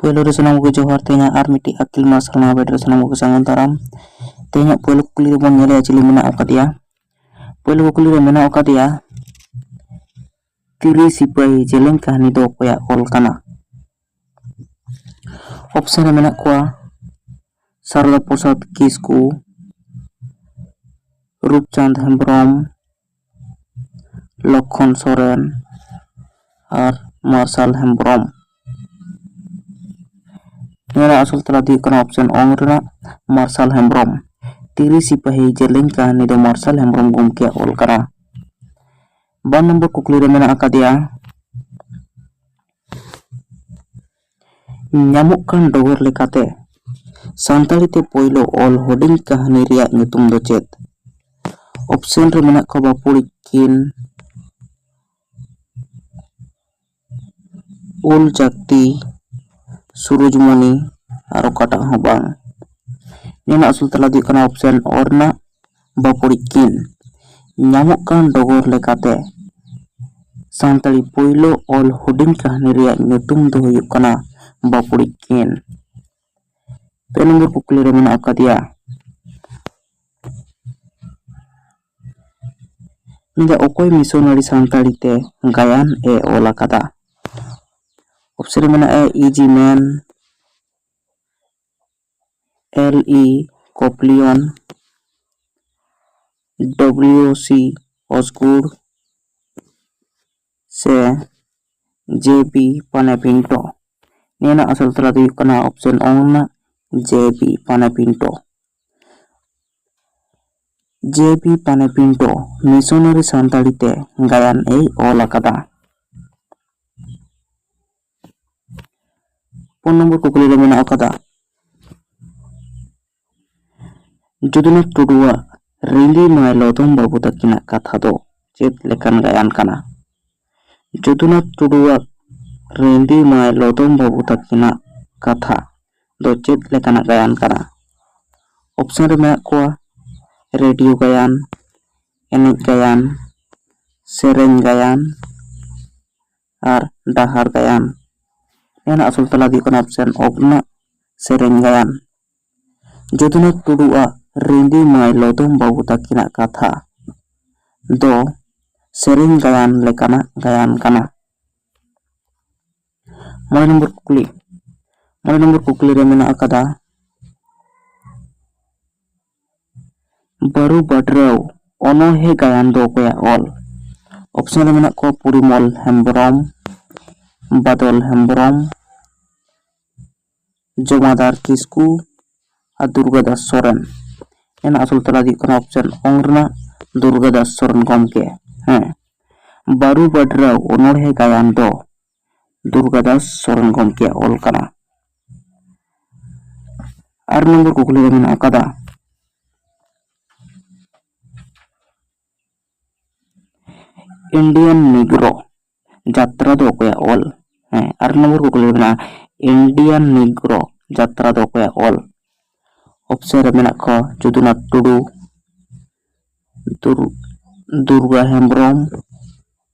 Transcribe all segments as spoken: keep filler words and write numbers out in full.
ᱯᱳᱭᱞᱳ ᱨᱮ ᱥᱟᱱᱟᱢ ᱠᱚᱜᱮ ᱡᱚᱦᱟᱨ᱾ ᱛᱮᱦᱮᱧᱟᱜ ᱟᱨ ᱢᱤᱫᱴᱤᱡ ᱟᱹᱠᱤᱞ ᱢᱟᱨᱥᱟᱞ ᱢᱟᱦᱟ ᱵᱮᱰ ᱨᱮ ᱥᱟᱱᱟᱢ ᱠᱚᱜᱮ ᱥᱟᱹᱜᱩᱱ ᱫᱟᱨᱟᱢ᱾ ᱛᱮᱦᱮᱧᱟᱜ ᱯᱳᱭᱞᱳ ᱠᱩᱠᱞᱤ ᱨᱮᱵᱚᱱ ᱧᱮᱞᱮᱜᱼᱟ ᱪᱤᱞᱤ ᱢᱮᱱᱟᱜ ᱟᱠᱟᱫᱮᱭᱟ᱾ ᱯᱳᱭᱞᱳ ᱠᱩᱠᱞᱤ ᱨᱮ ᱢᱮᱱᱟᱜ ᱟᱠᱟᱫᱮᱭᱟ ᱛᱤᱨᱤ ᱥᱤᱯᱟᱹᱦᱤ ᱡᱮᱞᱮᱧ ᱠᱟᱹᱦᱱᱤ ᱫᱚ ᱚᱠᱚᱭᱟᱜ ᱚᱞ ᱠᱟᱱᱟ? ᱚᱯᱥᱮᱱ ᱨᱮ ᱢᱮᱱᱟᱜ ᱠᱚᱣᱟ ᱥᱟᱨᱚᱫᱟ ᱯᱨᱚᱥᱟᱫᱽ ᱠᱤᱥᱠᱩ, ᱨᱩᱯᱪᱟᱸᱫᱽ ᱦᱮᱢᱵᱨᱚᱢ, ᱞᱚᱠᱠᱷᱚᱱ ᱥᱚᱨᱮᱱ ᱟᱨ ᱢᱟᱨᱥᱟᱞ ᱦᱮᱢᱵᱨᱚᱢ᱾ ᱱᱤᱭᱟᱹ ᱨᱮᱱᱟᱜ ᱟᱥᱚᱞ ᱛᱮᱞᱟ ᱫᱚ ᱦᱩᱭᱩᱜ ᱠᱟᱱᱟ ᱚᱯᱥᱮᱱ ᱚᱝ ᱨᱮᱱᱟᱜ ᱢᱟᱨᱥᱟᱞ ᱦᱮᱢᱵᱨᱚᱢ᱾ ᱛᱤᱨᱤ ᱥᱤᱯᱟᱹᱦᱤ ᱡᱮᱞᱮᱧ ᱠᱟᱹᱦᱱᱤ ᱫᱚ ᱢᱟᱨᱥᱟᱞ ᱦᱮᱢᱵᱨᱚᱢ ᱜᱚᱢᱠᱮᱭᱟᱜ ᱚᱞ ᱠᱟᱱᱟ᱾ ᱵᱟᱨ ᱱᱚᱢᱵᱚᱨ ᱠᱩᱠᱞᱤ ᱨᱮ ᱢᱮᱱᱟᱜ ᱟᱠᱟᱫᱮᱭᱟ, ᱧᱟᱢᱚᱜ ᱠᱟᱱ ᱰᱚᱜᱚᱨ ᱞᱮᱠᱟᱛᱮ ᱥᱟᱱᱛᱟᱲᱤ ᱛᱮ ᱯᱳᱭᱞᱳ ᱚᱞ ᱦᱩᱰᱤᱧ ᱠᱟᱹᱦᱱᱤ ᱨᱮᱭᱟᱜ ᱧᱩᱛᱩᱢ ᱫᱚ ᱪᱮᱫ? ᱚᱯᱥᱮᱱ ᱨᱮ ᱢᱮᱱᱟᱜ ᱠᱚᱣᱟ ᱵᱟᱯᱩᱲᱤ ᱠᱤᱱ, ᱩᱞ ᱡᱟᱹᱠᱛᱤ, ᱥᱩᱨᱩᱡᱽᱢᱚᱱᱤ ᱟᱨ ᱚᱠᱟᱴᱟᱜ ᱦᱚᱸ ᱵᱟᱝ᱾ ᱱᱤᱭᱟᱹ ᱨᱮᱱᱟᱜ ᱟᱥᱚᱞ ᱛᱮᱞᱟ ᱫᱚ ᱦᱩᱭᱩᱜ ᱠᱟᱱᱟ ᱚᱯᱥᱮᱱ ᱚ ᱨᱮᱱᱟᱜ ᱵᱟᱯᱩᱲᱤ ᱠᱤᱱ᱾ ᱧᱟᱢᱚᱜ ᱠᱟᱱ ᱰᱚᱜᱚᱨ ᱞᱮᱠᱟᱛᱮ ᱥᱟᱱᱛᱟᱲᱤ ᱯᱳᱭᱞᱳ ᱚᱞ ᱦᱩᱰᱤᱧ ᱠᱟᱹᱦᱱᱤ ᱨᱮᱭᱟᱜ ᱧᱩᱛᱩᱢ ᱫᱚ ᱦᱩᱭᱩᱜ ᱠᱟᱱᱟ ᱵᱟᱯᱩᱲᱤ ᱠᱤᱱ᱾ ᱯᱮ ᱱᱚᱢᱵᱚᱨ ᱠᱩᱠᱞᱤ ᱨᱮ ᱢᱮᱱᱟᱜ ᱟᱠᱟᱫᱮᱭᱟ, ᱢᱮᱱᱫᱟ ᱚᱠᱚᱭ ᱢᱤᱥᱚᱱᱟᱨᱤ ᱥᱟᱱᱛᱟᱲᱤ ᱛᱮ ᱜᱟᱭᱟᱱ ᱮ ᱚᱞ ᱟᱠᱟᱫᱟ? ᱚᱯᱥᱮᱱ ᱨᱮ ᱢᱮᱱᱟᱜᱼᱟ ᱤ ᱡᱤ ᱢᱮᱱ, ᱮᱞ ᱤ ᱠᱚᱯᱞᱤᱭᱚᱱ, ᱰᱚᱵᱞᱤᱭᱩ ᱥᱤ ᱚᱥᱠᱩᱨ ᱥᱮ ᱡᱮ ᱯᱤ ᱯᱟᱱᱮ ᱯᱤᱱᱴᱳ᱾ ᱱᱤᱭᱟᱹ ᱨᱮᱱᱟᱜ ᱟᱥᱚᱞ ᱛᱮᱞᱟ ᱫᱚ ᱦᱩᱭᱩᱜ ᱠᱟᱱᱟ ᱚᱯᱥᱮᱱ ᱚᱝ ᱨᱮᱱᱟᱜ ᱡᱮ ᱯᱤ ᱯᱟᱱᱮ ᱯᱤᱱᱴᱳ᱾ ᱡᱮ ᱯᱤ ᱯᱟᱱᱮ ᱯᱤᱱᱴᱳ ᱢᱤᱥᱚᱱᱟᱨᱤ ᱥᱟᱱᱛᱟᱲᱤ ᱛᱮ ᱜᱟᱭᱟᱱ ᱮᱭ ᱚᱞ ᱟᱠᱟᱫᱟ᱾ ᱯᱩᱱ ᱱᱚᱢᱵᱚᱨ ᱠᱩᱠᱞᱤ ᱨᱮ ᱢᱮᱱᱟᱜ ᱟᱠᱟᱫᱟ, ᱡᱚᱫᱩᱱᱟᱛᱷ ᱴᱩᱰᱩᱣᱟᱜ ᱨᱤᱸᱫᱤ ᱢᱟᱭ ᱞᱚᱫᱚᱢ ᱵᱟᱹᱵᱩ ᱛᱟᱹᱠᱤᱱᱟᱜ ᱠᱟᱛᱷᱟ ᱫᱚ ᱪᱮᱫ ᱞᱮᱠᱟᱱ ᱜᱟᱭᱟᱱ ᱠᱟᱱᱟ? ᱡᱚᱫᱩᱱᱟᱛᱷ ᱴᱩᱰᱩᱣᱟᱜ ᱨᱤᱸᱫᱤ ᱢᱟᱭ ᱞᱚᱫᱚᱢ ᱵᱟᱹᱵᱩ ᱛᱟᱹᱠᱤᱱᱟᱜ ᱠᱟᱛᱷᱟ ᱫᱚ ᱪᱮᱫ ᱞᱮᱠᱟᱱᱟᱜ ᱜᱟᱭᱟᱱ ᱠᱟᱱᱟ? ᱚᱯᱥᱮᱱ ᱨᱮ ᱢᱮᱱᱟᱜ ᱠᱚᱣᱟ ᱨᱮᱰᱤᱭᱳ ᱜᱟᱭᱟᱱ, ᱮᱱᱮᱡ ᱜᱟᱭᱟᱱ, ᱥᱮᱨᱮᱧ ᱜᱟᱭᱟᱱ ᱟᱨ ᱰᱟᱦᱟᱨ ᱜᱟᱭᱟᱱ᱾ ᱱᱤᱭᱟᱹ ᱨᱮᱱᱟᱜ ᱟᱥᱚᱞ ᱛᱮᱞᱟ ᱫᱚ ᱦᱩᱭᱩᱜ ᱠᱟᱱᱟ ᱚᱯᱥᱮᱱ ᱚᱜᱽᱱᱟᱜ ᱥᱮᱨᱮᱧ ᱜᱟᱭᱟᱱ᱾ ᱡᱚᱫᱩᱱᱟᱛᱷ ᱴᱩᱰᱩᱣᱟᱜ ᱨᱤᱸᱫᱤ ᱢᱟᱹᱭ ᱞᱚᱫᱚᱢ ᱵᱟᱹᱵᱩ ᱛᱟᱹᱠᱤᱱᱟᱜ ᱠᱟᱛᱷᱟ ᱫᱚ ᱥᱮᱨᱮᱧ ᱜᱟᱭᱟᱱ ᱞᱮᱠᱟᱱᱟᱜ ᱜᱟᱭᱟᱱ ᱠᱟᱱᱟ᱾ ᱢᱚᱬᱮ ᱱᱚᱢᱵᱚᱨ ᱠᱩᱠᱞᱤ, ᱢᱚᱬᱮ ᱱᱚᱢᱵᱚᱨ ᱠᱩᱠᱞᱤ ᱨᱮ ᱢᱮᱱᱟᱜ ᱟᱠᱟᱫᱟ, ᱵᱟᱹᱨᱩ ᱵᱟᱰᱨᱟᱹᱣ ᱚᱱᱚᱬᱦᱮ ᱜᱟᱭᱟᱱ ᱫᱚ ᱚᱠᱚᱭᱟᱜ ᱚᱞ? ᱚᱯᱥᱮᱱ ᱨᱮ ᱢᱮᱱᱟᱜ ᱠᱚᱣᱟ ᱯᱚᱨᱤᱢᱚᱞ ᱦᱮᱢᱵᱨᱚᱢ, ᱵᱟᱫᱚᱞ ᱦᱮᱢᱵᱨᱚᱢ, ᱡᱚᱢᱟᱫᱟᱨ ᱠᱤᱥᱠᱩ ᱟᱨ ᱫᱩᱨᱜᱟᱫᱟᱥ ᱥᱚᱨᱮᱱ᱾ ᱮᱱ ᱟᱥᱚᱞ ᱛᱮᱞᱟ ᱫᱚ ᱦᱩᱭᱩᱜ ᱠᱟᱱᱟ ᱚᱯᱥᱮᱱ ᱚᱝ ᱨᱮᱱᱟᱜ ᱫᱩᱨᱜᱟᱫᱟᱥ ᱥᱚᱨᱮᱱ ᱜᱚᱢᱠᱮ᱾ ᱦᱮᱸ, ᱵᱟᱹᱨᱩ ᱵᱟᱰᱨᱟᱹᱣ ᱚᱱᱚᱬᱦᱮ ᱜᱟᱭᱟᱱ ᱫᱚ ᱫᱩᱨᱜᱟᱫᱟᱥ ᱥᱚᱨᱮᱱ ᱜᱚᱢᱠᱮᱭᱟᱜ ᱚᱞ ᱠᱟᱱᱟ᱾ ᱟᱨ ᱱᱚᱢᱵᱚᱨ ᱠᱩᱠᱞᱤ ᱨᱮ ᱢᱮᱱᱟᱜ ᱟᱠᱟᱫᱟ, ᱤᱱᱰᱤᱭᱟᱱ ᱱᱤᱜᱽᱨᱳ ᱡᱟᱛᱨᱟ ᱫᱚ ᱚᱠᱚᱭᱟᱜ ᱚᱞ? ᱦᱮᱸ, ᱟᱨ ᱱᱚᱢᱵᱚᱨ ᱠᱩᱠᱞᱤ ᱨᱮ ᱢᱮᱱᱟᱜᱼᱟ, ᱤᱱᱰᱤᱭᱟᱱ ᱱᱤᱜᱽᱨᱳ ᱡᱟᱛᱨᱟ ᱫᱚ ᱚᱠᱚᱭᱟᱜ ᱚᱞ? ᱚᱯᱥᱮᱱ ᱨᱮ ᱢᱮᱱᱟᱜ ᱠᱚᱣᱟ ᱡᱚᱫᱩᱱᱟᱛᱷ ᱴᱩᱰᱩ, ᱫᱩᱨ-, ᱫᱩᱨᱜᱟ ᱦᱮᱢᱵᱨᱚᱢ,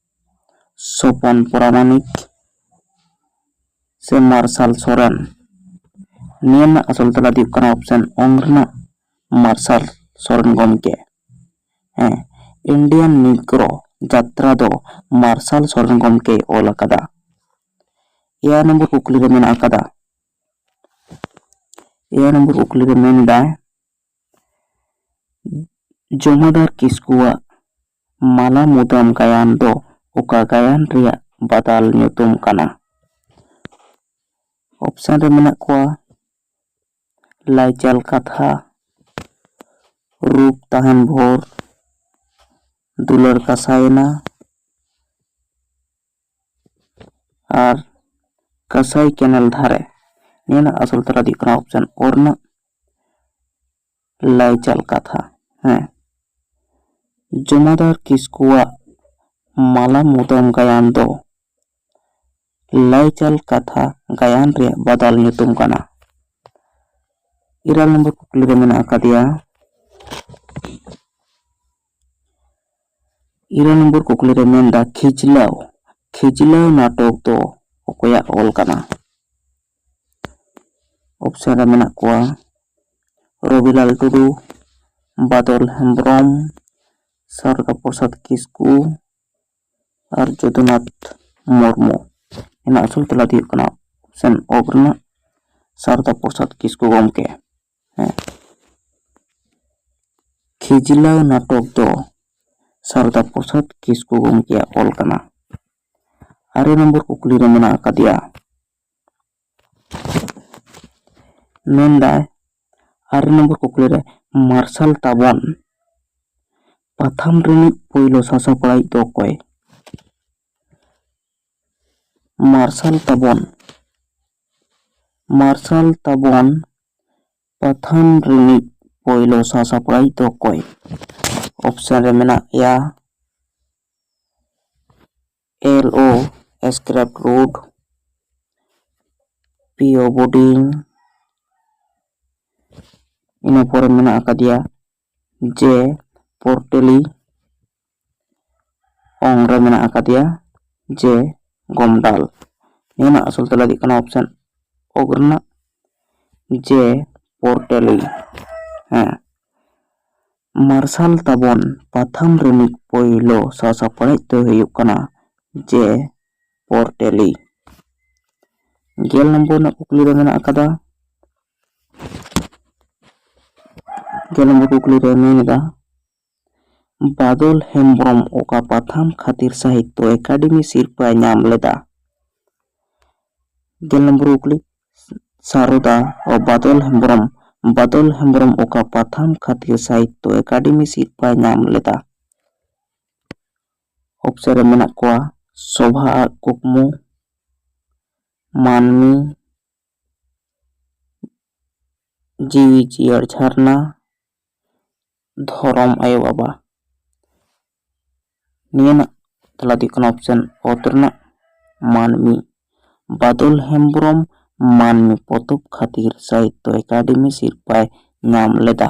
ᱥᱚᱯᱚᱱ ᱯᱚᱨᱟᱢᱟᱱᱤᱠ ᱥᱮ ᱢᱟᱨᱥᱟᱞ ᱥᱚᱨᱮᱱ᱾ ᱱᱤᱭᱟᱹ ᱨᱮᱱᱟᱜ ᱟᱥᱚᱞ ᱛᱮᱞᱟ ᱫᱚ ᱦᱩᱭᱩᱜ ᱠᱟᱱᱟ ᱚᱯᱥᱮᱱ ᱚᱝ ᱨᱮᱱᱟᱜ ᱢᱟᱨᱥᱟᱞ ᱥᱚᱨᱮᱱ ᱜᱚᱢᱠᱮ᱾ ᱦᱮᱸ, ᱤᱱᱰᱤᱭᱟᱱ ᱱᱤᱜᱽᱨᱳ ᱡᱟᱛᱨᱟ ᱫᱚ ᱢᱟᱨᱥᱟᱞ ᱥᱚᱨᱮᱱ ᱜᱚᱢᱠᱮᱭ ᱚᱞ ᱟᱠᱟᱫᱟ᱾ ᱮᱭᱟᱭ ᱱᱚᱢᱵᱚᱨ ᱠᱩᱠᱞᱤ ᱨᱮ ᱢᱮᱱᱟᱜ ᱟᱠᱟᱫᱟ, ᱮᱭᱟᱭ ᱱᱚᱢᱵᱚᱨ ᱠᱩᱠᱞᱤ ᱨᱮ ᱢᱮᱱ ᱮᱫᱟᱭ, ᱡᱚᱢᱟᱫᱟᱨ ᱠᱤᱥᱠᱩᱣᱟᱜ ᱢᱟᱞᱟ ᱢᱩᱫᱟᱹᱢ ᱜᱟᱭᱟᱱ ᱫᱚ ᱚᱠᱟ ᱜᱟᱭᱟᱱ ᱨᱮᱭᱟᱜ ᱵᱟᱫᱟᱞ ᱧᱩᱛᱩᱢ ᱠᱟᱱᱟ? ᱚᱯᱥᱮᱱ ᱨᱮ ᱢᱮᱱᱟᱜ ᱠᱚᱣᱟ ᱞᱟᱭᱪᱟᱞ ᱠᱟᱛᱷᱟ, ᱨᱩᱯ ᱛᱟᱦᱮᱱ ᱵᱷᱳᱨ, ᱫᱩᱞᱟᱹᱲ ᱠᱟᱥᱟᱭᱮᱱᱟ ᱟᱨ ᱠᱟᱥᱟᱭ ᱠᱮᱱᱮᱞ ᱫᱷᱟᱨᱮ᱾ ᱱᱤᱭᱟᱹ ᱨᱮᱱᱟᱜ ᱟᱥᱚᱞ ᱛᱮᱞᱟ ᱫᱚ ᱦᱩᱭᱩᱜ ᱠᱟᱱᱟ ᱚᱯᱥᱮᱱ ᱚ ᱨᱮᱱᱟᱜ ᱞᱟᱭᱪᱟᱞ ᱠᱟᱛᱷᱟ᱾ ᱦᱮᱸ, ᱡᱚᱢᱟᱫᱟᱨ ᱠᱤᱥᱠᱩᱣᱟᱜ ᱢᱟᱞᱟ ᱢᱩᱫᱟᱹᱢ ᱜᱟᱭᱟᱱ ᱫᱚ ᱞᱟᱭᱪᱟᱞ ᱠᱟᱛᱷᱟ ᱜᱟᱭᱟᱱ ᱨᱮᱭᱟᱜ ᱵᱟᱫᱟᱞ ᱧᱩᱛᱩᱢ ᱠᱟᱱᱟ᱾ ᱤᱨᱟᱹᱞ ᱱᱚᱢᱵᱚᱨ ᱠᱩᱠᱞᱤ ᱨᱮ ᱢᱮᱱᱟᱜ ᱟᱠᱟᱫᱮᱭᱟ, ᱤᱨᱟᱹᱞ ᱱᱚᱢᱵᱚᱨ ᱠᱩᱠᱞᱤ ᱨᱮ ᱢᱮᱱᱫᱟ, ᱠᱷᱤᱡᱞᱟᱹᱣ, ᱠᱷᱤᱡᱞᱟᱹᱣ ᱱᱟᱴᱚᱠ ᱫᱚ ᱚᱠᱚᱭᱟᱜ ᱚᱞ ᱠᱟᱱᱟ? ᱚᱯᱥᱮᱱ ᱨᱮ ᱢᱮᱱᱟᱜ ᱠᱚᱣᱟ ᱨᱚᱵᱤᱞᱟᱞ ᱴᱩᱰᱩ, ᱵᱟᱫᱚᱞ ᱦᱮᱢᱵᱨᱚᱢ, ᱥᱟᱨᱚᱫᱟ ᱯᱨᱚᱥᱟᱫᱽ ᱠᱤᱥᱠᱩ ᱟᱨ ᱡᱚᱫᱩᱱᱟᱛᱷ ᱢᱩᱨᱢᱩ᱾ ᱚᱱᱟ ᱟᱥᱚᱞ ᱛᱮᱞᱟ ᱫᱚ ᱦᱩᱭᱩᱜ ᱠᱟᱱᱟ ᱚᱯᱥᱮᱱ ᱚᱜ ᱨᱮᱱᱟᱜ ᱥᱟᱨᱚᱫᱟ ᱯᱨᱚᱥᱟᱫᱽ ᱠᱤᱥᱠᱩ ᱜᱚᱢᱠᱮ᱾ ᱦᱮᱸ, ᱠᱷᱤᱡᱞᱟᱹᱣ ᱱᱟᱴᱚᱠ ᱫᱚ ᱥᱟᱨᱚᱫᱟ ᱯᱨᱚᱥᱟᱫᱽ ᱠᱤᱥᱠᱩ ᱜᱚᱢᱠᱮᱭᱟᱜ ᱚᱞ ᱠᱟᱱᱟ᱾ ᱟᱨᱮ ᱱᱚᱢᱵᱚᱨ ᱠᱩᱠᱞᱤ ᱨᱮ ᱢᱮᱱᱟᱜ ᱟᱠᱟᱫᱮᱭᱟ, ᱢᱮᱱᱫᱟᱭ, ᱟᱨᱮ ᱱᱚᱢᱵᱚᱨ ᱠᱩᱠᱞᱤ ᱨᱮ, ᱢᱟᱨᱥᱟᱞ ᱛᱟᱵᱚᱱ ᱯᱟᱛᱷᱟᱢ ᱨᱤᱱᱤᱡ ᱯᱳᱭᱞᱳ ᱥᱟᱥᱟᱯᱲᱟᱣᱤᱡ ᱫᱚ ᱚᱠᱚᱭ? ᱢᱟᱨᱥᱟᱞ ᱛᱟᱵᱚᱱ, ᱢᱟᱨᱥᱟᱞ ᱛᱟᱵᱚᱱ ᱯᱟᱛᱷᱟᱢ ᱨᱤᱱᱤᱡ ᱯᱳᱭᱞᱳ ᱥᱟᱥᱟᱯᱲᱟᱣᱤᱡ ᱫᱚ ᱚᱠᱚᱭ? ᱚᱯᱥᱮᱱ ᱨᱮ ᱢᱮᱱᱟᱜ ᱮᱭᱟ ᱮᱞ ᱳ ᱥᱠᱨᱮᱯ ᱨᱳᱰ, ᱯᱤ ᱳ ᱵᱳᱰᱤᱝ, ᱤᱱᱟᱹ ᱯᱚᱨᱮ ᱢᱮᱱᱟᱜ ᱟᱠᱟᱫᱮᱭᱟ ᱡᱮ ᱯᱚᱨᱴᱮᱞᱤ, ᱚᱝ ᱨᱮ ᱢᱮᱱᱟᱜ ᱟᱠᱟᱫᱮᱭᱟ ᱡᱮ ᱜᱚᱢᱰᱟᱞ᱾ ᱱᱤᱭᱟᱹ ᱨᱮᱱᱟᱜ ᱟᱥᱚᱞ ᱛᱮᱞᱟ ᱫᱚ ᱦᱩᱭᱩᱜ ᱠᱟᱱᱟ ᱚᱯᱥᱮᱱ ᱚᱜ ᱨᱮᱱᱟᱜ ᱡᱮ ᱯᱚᱨᱴᱮᱞᱤ᱾ ᱦᱮᱸ, ᱢᱟᱨᱥᱟᱞ ᱛᱟᱵᱚᱱ ᱯᱟᱛᱷᱟᱢ ᱨᱤᱱᱤᱡ ᱯᱳᱭᱞᱳ ᱥᱟᱥᱟᱯᱲᱟᱣᱤᱡ ᱫᱚᱭ ᱦᱩᱭᱩᱜ ᱠᱟᱱᱟ ᱡᱮ ᱯᱚᱨᱴᱮᱞᱤ᱾ ᱜᱮᱞ ᱱᱚᱢᱵᱚᱨ ᱨᱮᱱᱟᱜ ᱠᱩᱠᱞᱤ ᱨᱮ ᱢᱮᱱᱟᱜ ᱟᱠᱟᱫᱟ, ᱜᱮᱞ ᱱᱚᱢᱵᱚᱨ ᱠᱩᱠᱞᱤ ᱨᱮ ᱢᱮᱱ ᱮᱫᱟ, ᱵᱟᱫᱚᱞ ᱦᱮᱢᱵᱨᱚᱢ ᱚᱠᱟ ᱯᱟᱛᱷᱟᱢ ᱠᱷᱟᱹᱛᱤᱨ ᱥᱟᱦᱤᱛᱛᱚ ᱮᱠᱟᱰᱮᱢᱤ ᱥᱤᱨᱯᱟᱹᱭ ᱧᱟᱢ ᱞᱮᱫᱟ? ᱜᱮᱞ ᱱᱚᱢᱵᱚᱨ ᱠᱩᱠᱞᱤ, ᱥᱟᱨᱚᱫᱟ ᱚ ᱵᱟᱫᱚᱞ ᱦᱮᱢᱵᱨᱚᱢ, ᱵᱟᱫᱚᱞ ᱦᱮᱢᱵᱨᱚᱢ ᱚᱠᱟ ᱯᱟᱛᱷᱟᱢ ᱠᱷᱟᱹᱛᱤᱨ ᱥᱟᱦᱤᱛᱛᱚ ᱮᱠᱟᱰᱮᱢᱤ ᱥᱤᱨᱯᱟᱹᱭ ᱧᱟᱢ ᱞᱮᱫᱟ? ᱚᱯᱥᱮᱱ ᱨᱮ ᱢᱮᱱᱟᱜ ᱠᱚᱣᱟ ᱥᱚᱵᱷᱟ ᱟᱜ ᱠᱩᱠᱢᱩ, ᱢᱟᱹᱱᱢᱤ, ᱡᱤᱣᱤ ᱡᱤᱭᱟᱹᱲ ᱡᱷᱟᱨᱱᱟ, ᱫᱷᱚᱨᱚᱢ ᱟᱭᱳ ᱵᱟᱵᱟ᱾ ᱱᱤᱭᱟᱹ ᱨᱮᱱᱟᱜ ᱛᱮᱞᱟ ᱫᱚ ᱦᱩᱭᱩᱜ ᱠᱟᱱᱟ ᱚᱯᱥᱮᱱ ᱚᱛ ᱨᱮᱱᱟᱜ ᱢᱟᱹᱱᱢᱤ᱾ ᱵᱟᱫᱚᱞ ᱦᱮᱢᱵᱨᱚᱢ ᱢᱟᱹᱱᱢᱤ ᱯᱚᱛᱚᱵ ᱠᱷᱟᱹᱛᱤᱨ ᱥᱟᱦᱤᱛᱛᱚ ᱮᱠᱟᱰᱮᱢᱤ ᱥᱤᱨᱯᱟᱹᱭ ᱧᱟᱢ ᱞᱮᱫᱟ᱾